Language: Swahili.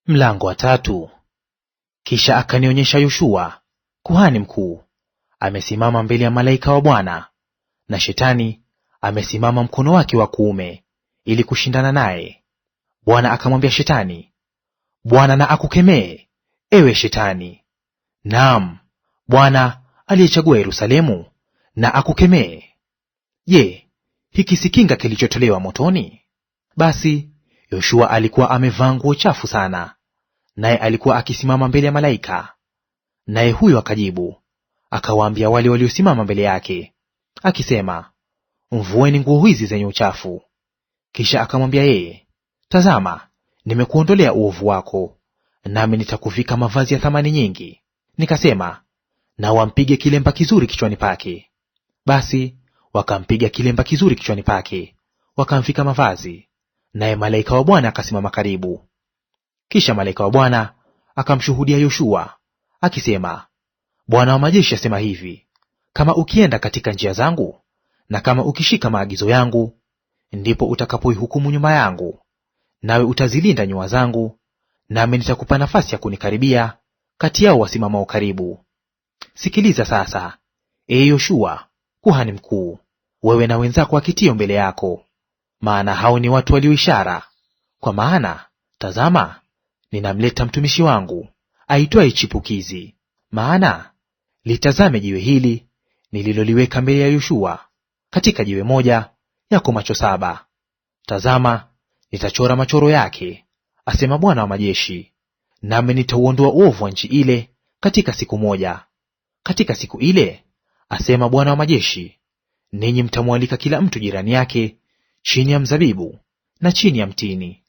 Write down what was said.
Mlango wa tatu. Kisha akanionyesha Yoshua kuhani mkuu amesimama mbele ya malaika wa Bwana, na Shetani amesimama mkono wake wa kuume ili kushindana naye. Bwana akamwambia Shetani, Bwana na akukemee, ewe Shetani! Naam, Bwana aliyechagua Yerusalemu na akukemee. Je, hiki si kinga kilichotolewa motoni? Basi Yoshua alikuwa amevaa nguo chafu sana, naye alikuwa akisimama mbele ya malaika. Naye huyo akajibu akawaambia wale waliosimama mbele yake, akisema, Mvueni nguo hizi zenye uchafu. Kisha akamwambia yeye, Tazama, nimekuondolea uovu wako, nami nitakuvika mavazi ya thamani nyingi. Nikasema, na wampige kilemba kizuri kichwani pake. Basi wakampiga kilemba kizuri kichwani pake, wakamvika mavazi. Naye malaika wa Bwana akasimama karibu. Kisha malaika wa Bwana akamshuhudia Yoshua akisema, Bwana wa majeshi asema hivi, kama ukienda katika njia zangu na kama ukishika maagizo yangu, ndipo utakapoihukumu nyumba yangu, nawe utazilinda nyua zangu, nami nitakupa nafasi ya kunikaribia kati yao wasimamao karibu. Sikiliza sasa, ee Yoshua kuhani mkuu, wewe na wenzako wakitio mbele yako, maana hao ni watu walio ishara. Kwa maana tazama, ninamleta mtumishi wangu aitwaye Chipukizi. Maana litazame jiwe hili nililoliweka mbele ya Yoshua, katika jiwe moja yako macho saba. Tazama, nitachora machoro yake, asema Bwana wa majeshi, nami nitauondoa uovu wa nchi ile katika siku moja. Katika siku ile, asema Bwana wa majeshi, ninyi mtamwalika kila mtu jirani yake chini ya mzabibu na chini ya mtini.